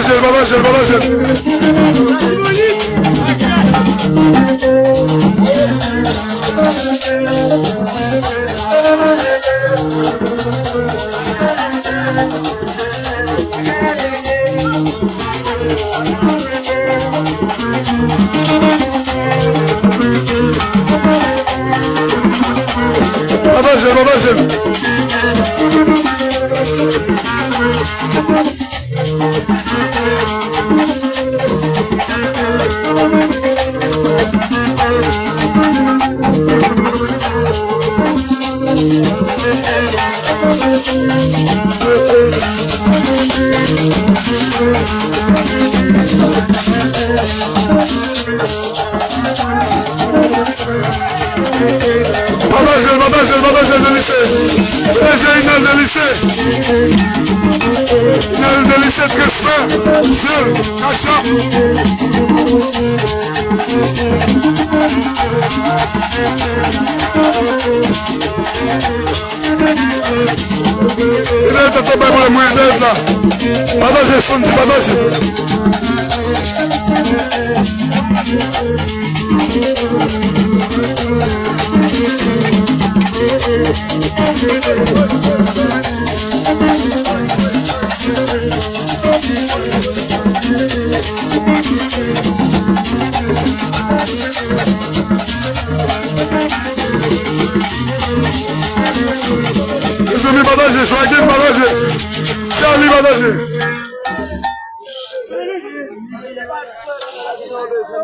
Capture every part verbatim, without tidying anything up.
Pataje l, pataje l, pataje l. Pataje l, pataje l. Pataje l, pataje l, pataje l, Delise. Pataje Inal Delise. Inal Delise, transfè, zèl, kachòp. Li lè tèt la bay mwen, mwen lè tèt la. Pataje, Sandy, pataje. Mezanmi, pataje, Joaquin, pataje. Charlie, pataje.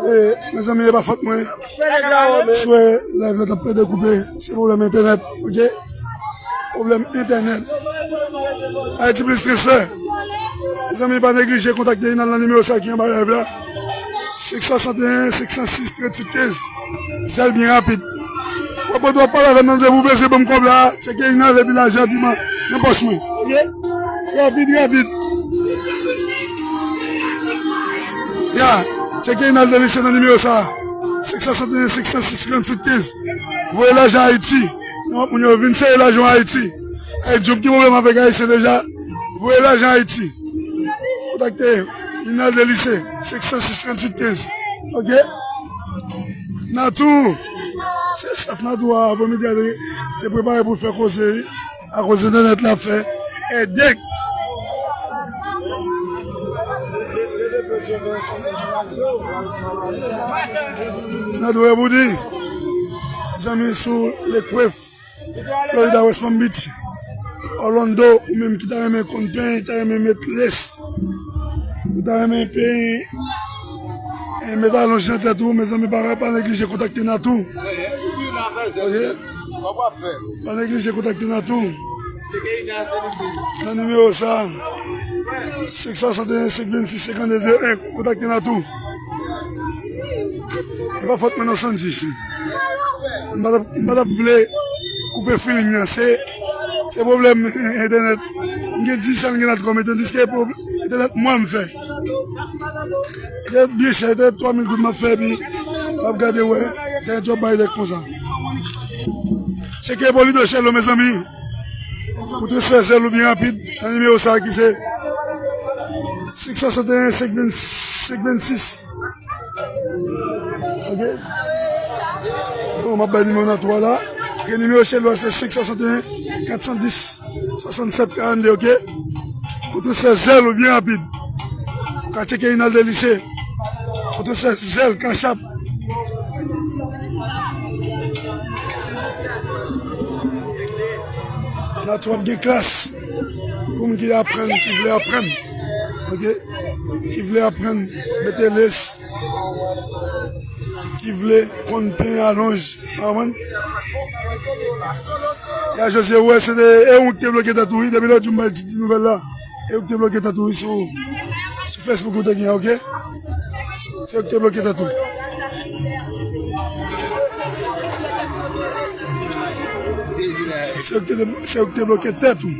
Eh, mezanmi, e pa fòt mwen. Swe, live la t ap pede koupe. Se pwoblèm entènèt, oke? Pwoblèm entènèt. Ayiti Plis Transfè. Mezanmi, pa neglije kontakte Inal nan nimewo sa ki anba live la. Senk swasanteyen, senk san sis, tranntuit kenz. Sèl byen rapid. W ap pran twòp pale avè m nan, depi w bezwen ban m kòb la, tcheke Inal epi lajan ap vin nan pòch mwen. Oke? Rapid, rapid. Ya, tcheke Inal Delise nan nimewo sa. Senk swasanteyen, senk san sis, tranntuit kenz. Voye lajan Ayiti. Yon moun yo vin sere lajan Ayiti. Ay, Job ki pwoblèm avèk Ayisyen deja. Voye lajan Ayiti. Kontakte Inal Delise, senk san sis, tranntuit kenz. Oke? Natou. Se staff Natou a, aprèmidi a te, te prepare pou fè koze, wi. Akoz entènèt la fè èdèk. Natou e pou di, zanmi sou Lake West. Florida, West Palm Beach, Orlando, ou menm ki ta renmen konn penyen, ta renmen met lès, ou ta renmen penyen, eh, met alonj nan tèt ou, mezanmi, pa, pa neglije kontakte Natou. Oke? Pa neglije kontakte Natou. Nan nimewo sa, senk swasanteyen, senk vennsis, senkannde zewo en, kontakte Natou. E pa fòt mwen non, Sandy. M pa t ap, m pa t ap vle koupe feeling nan. Se, se pwoblèm entènèt. M gen Digicel, m gen Natcom, tandiske pwob-, entènèt mwen m fè. Entènèt byen chè, entènèt twa mil goud m ap fè, epi m ap gade wè, entènèt yo ap bay dèk konsa. Tcheke Polito Shell, mezanmi. Pou transfè zèl ou byen rapid, nan nimewo sa ki se senk swasanteyen, senk vennsis. Oke. Bon, m ap bay nimewo Natou a la. Ke nimewo chèlbwa se senk swasanteyen, kat san dis, swasannsèt karannde, oke? Pou transfè zèl ou byen rapid. Ou ka tcheke Rinaldo Lise. Pou transfè zèl, kachap. La tou ap gen klas. Pou moun ki aprann, ki vle aprann. Oke? Ki vle aprann, mete les. Ki vle konn pen alonj. Amen. Ya Jose, wè, se te, e ou ki te bloke tèt ou, wi, depi lòt jou m bay ti, ti nouvèl la. E ou ki te bloke tèt ou, wi, sou, sou Facebook ou te gen, oke? Se ou ki te bloke tèt ou. Se ou ki te, se ou ki te bloke tèt ou.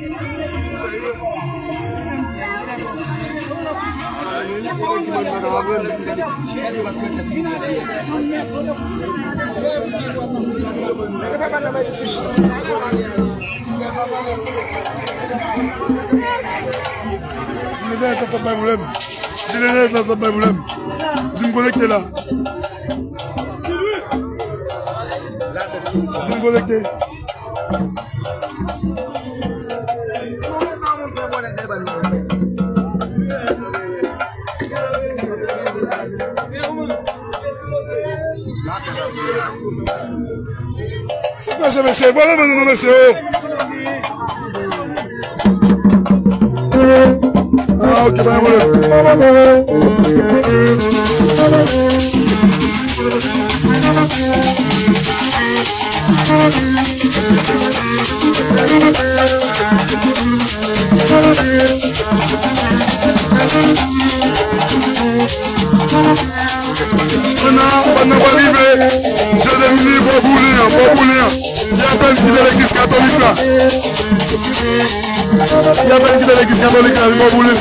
Di le nèt la t ap bay pwoblèm. Di le nèt la t ap bay pwoblèm. Di m konekte la. Di m konekte. Sa k pase, mesye? Vwala nou, mesye, o. Ah, ok, pa gen pwoblèm. Pandan, pandan w ap rive, Jodemili, Bò Boulen an, Bò Boulen an. Li apèn kite legliz katolik la. Li apèn kite legliz katolik la, li pa boule.